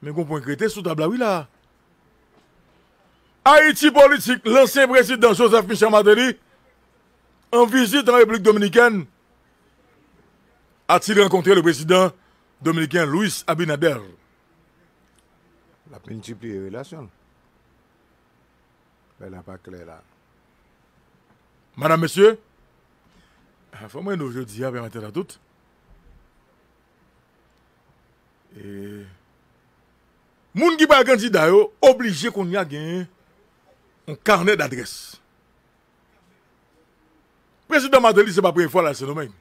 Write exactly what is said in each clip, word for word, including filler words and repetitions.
Men gon pwen k rete sou tab la wi la. Ayiti Politik, lansyen prezidan Joseph Michel Martelly an vizit an Repiblik Dominikèn a-t-il rencontré le président dominicain Luis Abinader? L ap miltipliye relasyon l. Bagay la pa klè la. Madam, mesye, fò mwen nou jodi a, pèmèt a tout. E, moun ki pral kandida yo oblije kounye a genyen yon kanè dadrès. Prezidan Martelly se pa premye fwa l al Sendomeng.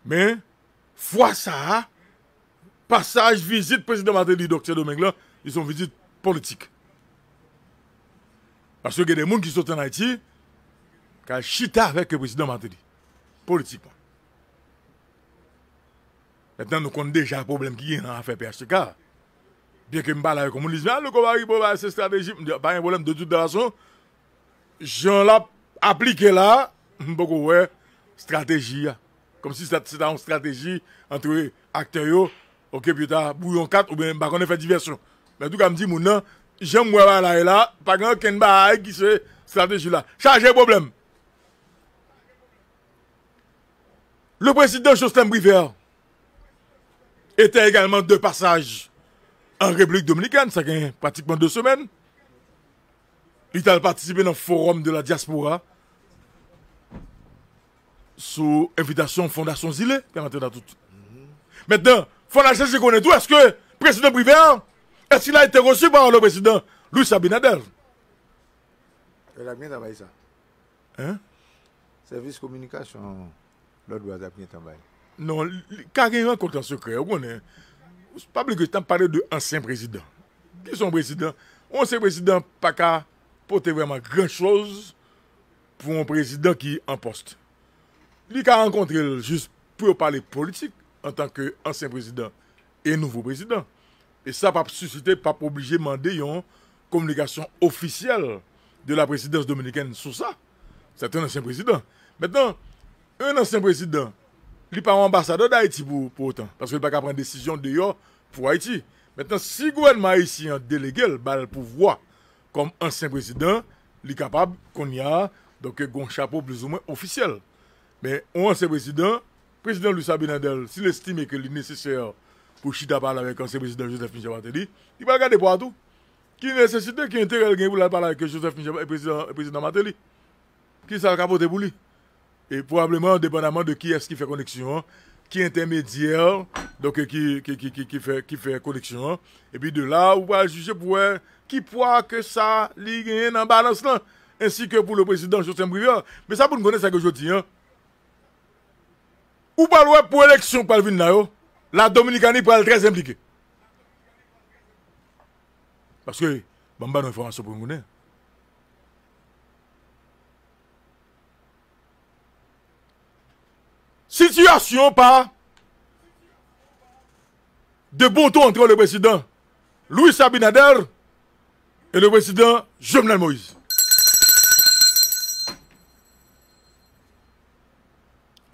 Men, fwa sa a, pasaj vizit prezidan Martelly donk Sendomeng lan, li se yon vizit politik. Paske gen de moun ki sot ann Ayiti, k al chita avèk prezidan Martelly. Politikman. Mentnan, nou konn deja pwoblèm ki gen nan afè P H T K. Byenke m pale avèk yon moun, li di, "Ah, Louko Baribo, ba, se estrateji." M di, "Pa gen pwoblèm, de tout fason, jan l ap aplike la, m poko wè estrateji a." Kòmsi se ta, se ta yon estrateji ant aktè yo, oke, pou yo ta bwouye yon kat, oubyen, m pa konnen, fè divèsyon. Men antouka, m di moun nan, jan m wè bagay la ye la, pa gen okenn bagay ki se estrateji la. Chaje pwoblèm. Le président Jocelyn Privert était également de passage en République dominicaine, sa gen pratikman de semèn. Li t al patisipe nan Forum de la Diaspora sou envitasyon Fondasyon Zile, pèmèt nou tout. Mentnan, fò n al chèche konnen tou, èske prezidan Privert, est-ce qu'il a été reçu par le président Luis Abinader? Yo t ap gentan bay sa. Hein? Sèvis kominikasyon lòt bò a t ap gentan bay. Non, li, li ka gen rankont an sekrè, ou konnen. Pa bliye ke n ap pale de ansyen prezidan. Ki se yon prezidan? Yon ansyen prezidan pa ka pote vrèman gran choz pou yon prezidan ki an pòs. Li ka rankontre l jis pou yo pale politik antanke ansyen prezidan e nouvo prezidan. E sa p ap sisite, p ap oblije mande yon kominikasyon ofisyèl de la présidence dominicaine sou sa. C'est un ancien président. Mentnan, yon ansyen prezidan, li pa yon anbasadè Dayiti pou, pou otan, paske li pa ka pran desizyon deyò pou Ayiti. Mentnan, si gouvènman ayisyen an delege l, ba l pouvwa kòm ansyen prezidan, li kapab, kounye a, donk, gen yon chapo plizoumwen ofisyèl. Men, yon ansyen prezidan, prezidan Luis Abinader, si l estime ke li nesesè pou chita pale avèk ansyen prezidan Joseph Michel Martelly, li pral gade pwa tou. Ki nesesite, ki enterè l gen pou l al pale avèk Joseph Michel, prezidan, prezidan Martelly? Ki sa l ka pote pou li? E pwobableman, depandaman de kiyès ki fè koneksyon an, ki entèmedyè, donk, ki, ki, ki, ki, ki fè, ki fè koneksyon an. Epi de la, ou pral jije pou wè ki pwa ke sa li genyen nan balans lan, ensi ke pou le prezidan Jocelyn Privert. Men sa pou n konnen, sa ke jodi an, ou pral wè pou eleksyon k pral vin la yo, la Dominikani pral trè enplike. Paske, ban m ba nou enfòmasyon pou nou konnen. Sitiyasyon pa de bon ton entre le président Luis Abinader et le président Jovenel Moïse.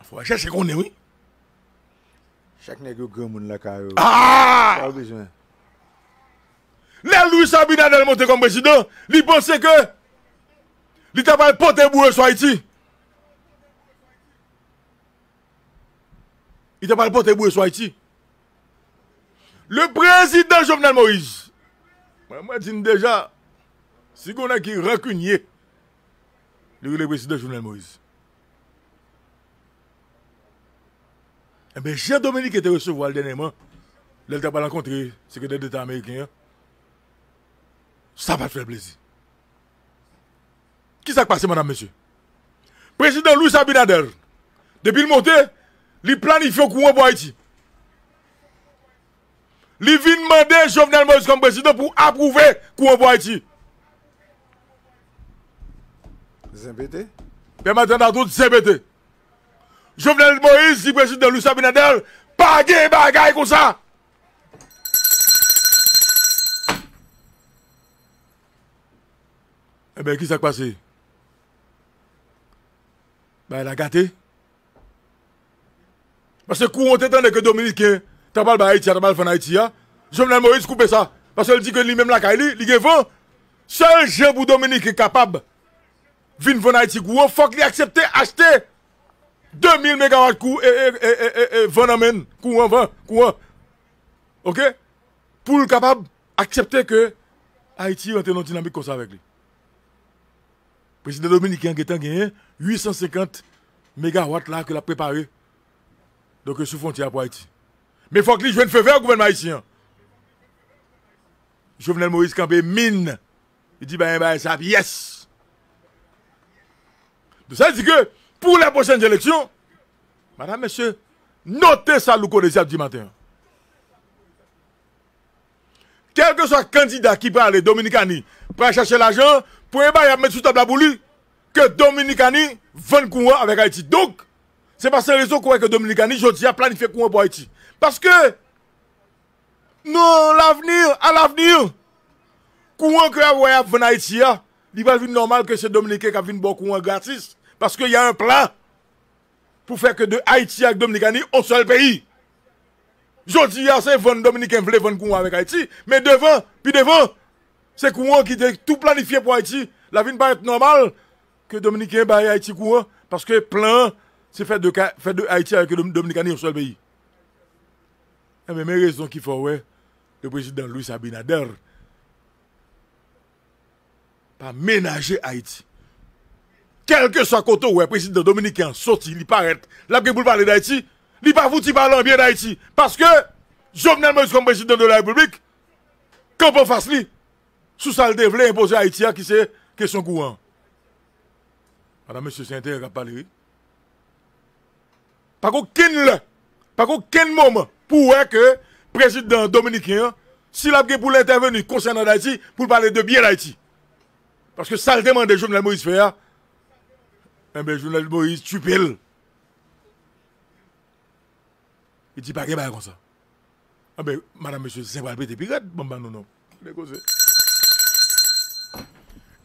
Fò w chèche konnen, wi. Chak nèg yo granmoun lakay yo. Ah! Sa w bezwen? Lè Luis Abinader monte kòm prezidan, li panse ke li ta pral pote boure sou Ayiti. Li ta pral pote boure sou Ayiti. Le prezidan Jovenel Moïse, mwen, mwen di n deja, si gen yon nèg ki rankinye, li rele prezidan Jovenel Moïse. Enben, jan Dominiken te resevwa l dènyèman, lè l t ap al rankontre sekretè deta ameriken an, sa pa t fè l plezi. Ki sa k pase, madam, mesye? Prezidan Luis Abinader, depi l monte, li planifye yon kouran pou Ayiti. Li vin mande Jovenel Moïse kòm prezidan pou apwouve kouran pou Ayiti. Zen pete? Pèmèt tande a tout, zen pete. Jovenel Moïse di prezidan Luis Abinader, pa gen bagay konsa. Enben, ki sa k pase? Bagay la gate. Paske kouran te tande ke Dominiken ta pral bay Ayiti a, ta pral vann Ayiti a. Jovenel Moïse koupe sa. Paske l di ke li menm lakay li, li gen van. Sèl jan pou Dominiken kapab vin vann Ayiti kouran, fòk li aksepte achte de mil megawat kou, e, e, e, e, e, e, van nan men l, kouran, van, kouran. Oke? Pou l kapab aksepte ke Ayiti rantre nan yon dinamik konsa avèk li. Prezidan dominiken an gentan genyen uit san senkant megawat la ke l ap prepare. Donk, sou fwontyè a pou Ayiti. Men fòk li jwenn fe vè gouvènman ayisyen an. Jovenel Moïse kanpe min. Li di, "Bagay, bagay sa ap yès." Donk, sa vle di ke pou lè pwochèn eleksyon, madam, mesye, note sa Louko Désir ap di maten an. Kèlkeswa kandida ki prale Dominikani pral chache lajan, premye bagay y ap met sou tab la pou li, ke Dominikani vann kouran avèk Ayiti. Donk, se pa san rezon ke w wè ke Dominikani jodi a planifye kouran pou Ayiti. Paske, nan lavni, a lavni, kouran ke w ap wè y ap vann Ayiti a, li pral vin nòmal ke se Dominiken k ap vin ba w kouran gratis. Paske y a un plan pou fè ke de Ayiti ak Dominikani on sèl peyi. Jodi a, se vann Dominiken vle vann kouran avèk Ayiti, men devan, pi devan, se kouran ki te tou planifye pou Ayiti. L a vin parèt nòmal ke Dominiken bay Ayiti kouran, paske plan an, se fè de ka, fè de Ayiti avèk Dom-, Dominikani on sèl peyi. Enben, men rezon ki fè w wè le prezidan Luis Abinader pa menaje Ayiti. Kèlkeswa kote w wè prezidan dominiken an soti, li parèt, l ap gen pou l pale d Ayiti, li pa fouti pale an byen d Ayiti. Paske Jovenel Moïse kòm prezidan de la Repiblik kanpe anfas li sou sa l te vle enpoze Ayiti a, ki se kesyon kouran. Madanm, mesye, se enterè k ap pale, wi. Pa gen okenn lè, pa gen okenn moman pou w wè ke prezidan dominiken an, si l ap gen pou l entèveni konsènan Dayiti, pou l pale de byen Dayiti. Paske sa l te mande Jovenel Moïse fè a, enben, Jovenel Moïse tchipe l. Li di pa gen bagay konsa. Anben, madanm, mesye, zen pral pete pi rèd, ban m ba nou non. Gade koze.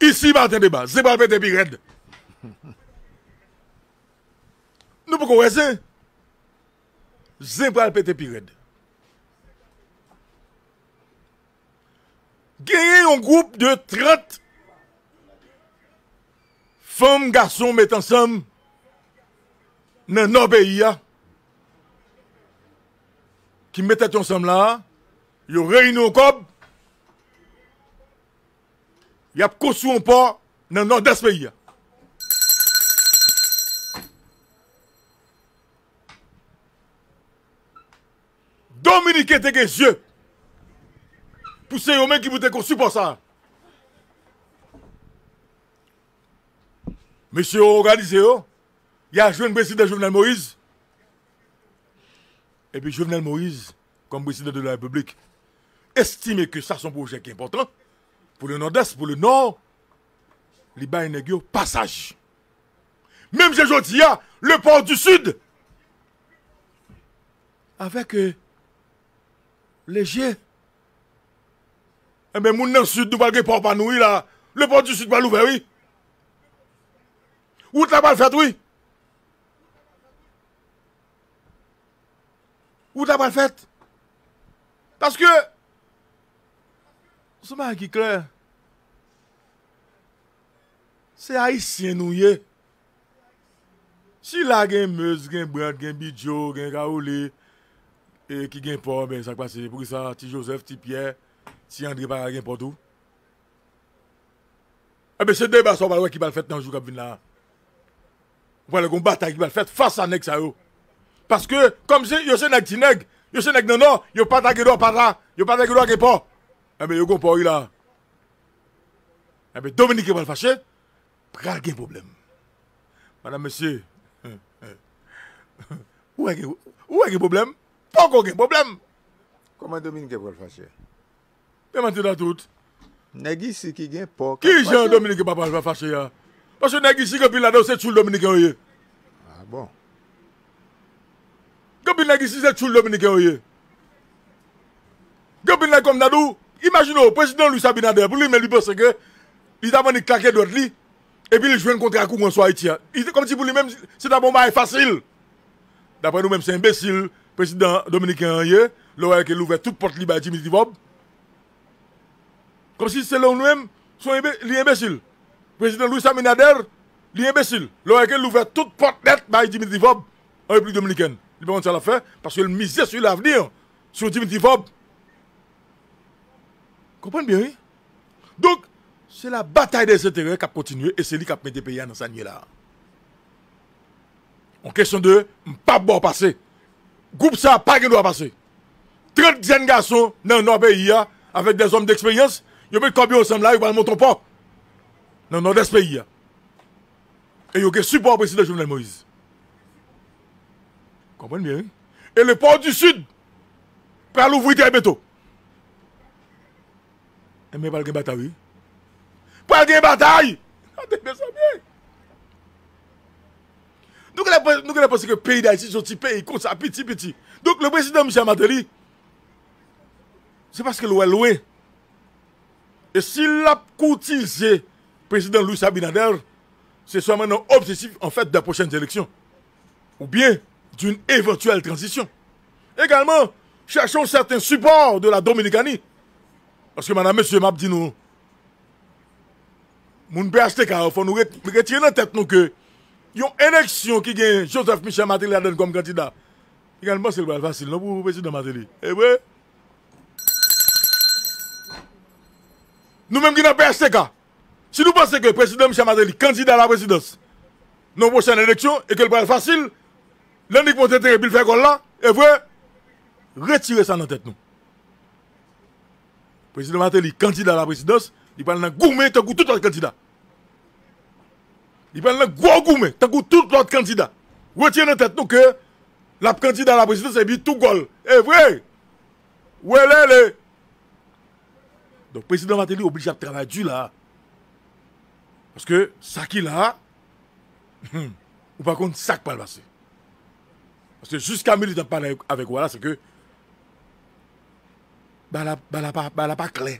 Isi, Maten Deba, zen pral pete pi rèd. Nou poko wè zen. Zen pral pete pi rèd. Genyen yon gwoup de trant fanm, gason met ansanm nan nò peyi a, ki met tèt yo ansanm la a, yo reyini yon kòb, y ap konstwi yon pò nan nòdès peyi a. Dominiken te gen zye pou se yo menm ki pou te konstwi pò sa a. Mesye yo òganize yo, y al jwenn prezidan Jovenel Moïse. Epi Jovenel Moïse, kòm prezidan de la Repiblik, estime ke sa se yon pwojè ki enpòtan pou le Nòdès, pou le Nò, li bay nèg yo pasaj. Menm jan jodi a, le Port du Sud, avèk, euh, Léger. Enben, moun nan Sid, nou pral gen pò pa nou, wi, la. Le Port du Sud pral ouvè, wi. Wout la pral fèt, wi. Wout la pral fèt. Paske, se yon bagay ki klè. Se Ayisyen nou ye. Si la gen Meuse, gen Brandt, gen Bidjo, gen Kaole, e ki gen pò, ben, sa k pase? Poukisa Ti Joseph, Ti Pyè, Ti Andre pa ka gen pò tou? Enben, se deba sa w pral wè ki pral fèt nan jou k ap vin la a. Ou pral wè gon batay ki pral fèt fas a nèg sa yo. Paske, kòm se, yo se nèg ti nèg, yo se nèg nan Nò, yo pa ta gen dwa pa ta, yo pa ta gen dwa gen pò. Enben, yo gon pò, wi, la. Enben, Dominiken pral fache, pral gen pwoblèm. Madanm, mesye, ou wè gen, ou wè gen pwoblèm? Poko gen pwoblèm. Kòman Dominiken pral fache? Men manti nan tout. Nèg isi ki gen pò k ap fache. Kijan Dominiken pa pral fache a? Paske nèg isi, gen anpil ladan yo se tchoul Dominiken yo ye. Ah bon? Gen anpil nèg isi se tchoul Dominiken yo ye. Gen anpil nèg kòm nan dou, imajine w, prezidan Luis Abinader, pou li menm li panse ke li ta annik klake dwèt li, epi li jwenn kontra kouran sou Ayiti a. Li te, kòmsi pou li menm, se ta bon bagay fasil. Daprè nou menm, se enbesil, prezidan dominiken an ye, lè w wè ke l ouvè tout pòt li bay Dimitri Vorbe. Kòmsi se lè w menm, se yon enbe-, li enbesil. Prezidan Luis Abinader, li enbesil. Lè w wè ke l ouvè tout pòt nèt bay Dimitri Vorbe an Repiblik Dominikèn. Li pa konn sa l ap fè, paske l mize sou lavenir, sou Dimitri Vorbe. Konprann byen, wi. Donk, se la batay dè enterè k ap kontinye e se li k ap mete peyi a nan sa n ye la a. On kesyon de, m p ap ba w pase. Gwoup sa a pa gen dwa pase. Trant jèn gason nan nò peyi a, avèk dè zòm deksperyans, yo met kòb yo ansanm la, yo pral monte yon pò nan nòdès peyi a. E yo gen sipò prezidan Jovenel Moïse. Konprann byen, wi. E le pò di Sid pral ouvri trè byento. Enben, pral gen batay, wi. Pral gen batay! Tande, mezanmi! Nou genlè, nou genlè panse ke peyi Dayiti se yon ti peyi konsa, piti, piti. Donk, le prezidan Michel Martelly, se paske l wè lwen. E si l ap koutize prezidan Luis Abinader, se sèlman nan obsesif, an fèt, dè pwochèn eleksyon. Ou byen d'une éventuelle transition. Également, cherchons certains supports de la Dominicanie. Paske, madam, mesye, m ap di nou, moun P H T K yo, fò nou ret-, retire nan tèt nou ke yon eleksyon ki gen Joseph Michel Martelly ladan l kòm kandida, li pa panse l pral fasil non pou prezidan Martelly. E vre? Nou menm ki nan P H T K, si nou panse ke prezidan Michel Martelly kandida a la prezidans nan pwochèn eleksyon e ke l pral fasil, lè nèg monte teren epi l fè gòl la, e vre, retire sa nan tèt nou. Prezidan Martelly kandida a la prezidans, li pral nan goumen tankou tout lòt kandida. Li pral nan gwo goumen tankou tout lòt kandida. Retire nan tèt nou ke l ap kandida a la prezidans epi tou gòl. E vre! Welele! Donk, prezidan Martelly oblije ap travay di la. Paske sa ki la a, hmm, ou pa konn sa k pral pase. Paske jiska militan ap pale avèk ou a la, se ke bagay la, bagay la pa, bagay la pa klè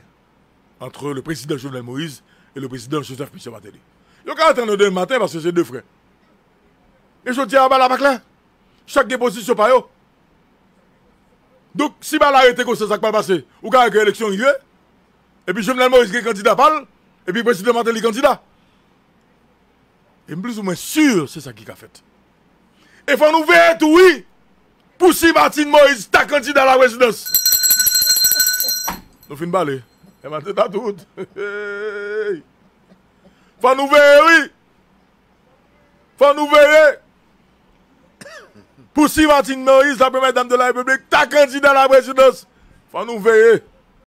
entre le président Jovenel Moïse et le président Joseph Michel Martelly. Yo ka antann yo demen maten paske se de frè. E jodi a, bagay la pa klè. Chak gen pozisyon pa yo. Donk, si bagay la rete konsa, sa k pral pase? Ou ka wè ke eleksyon rive, epi Jovenel Moïse gen kandida pa l, epi prezidan Martelly kandida. E m plizoumwen si se sa ki ka fèt. E fò nou veye tou, wi, pou si Martine Moïse ta kandida a la prezidans. Nou fin pale. E maten ta tout. Fò nou veye, wi. Fò nou veye. Pou si Martine Moïse, la première dame de la République, ta kandida a la prezidans. Fò nou veye.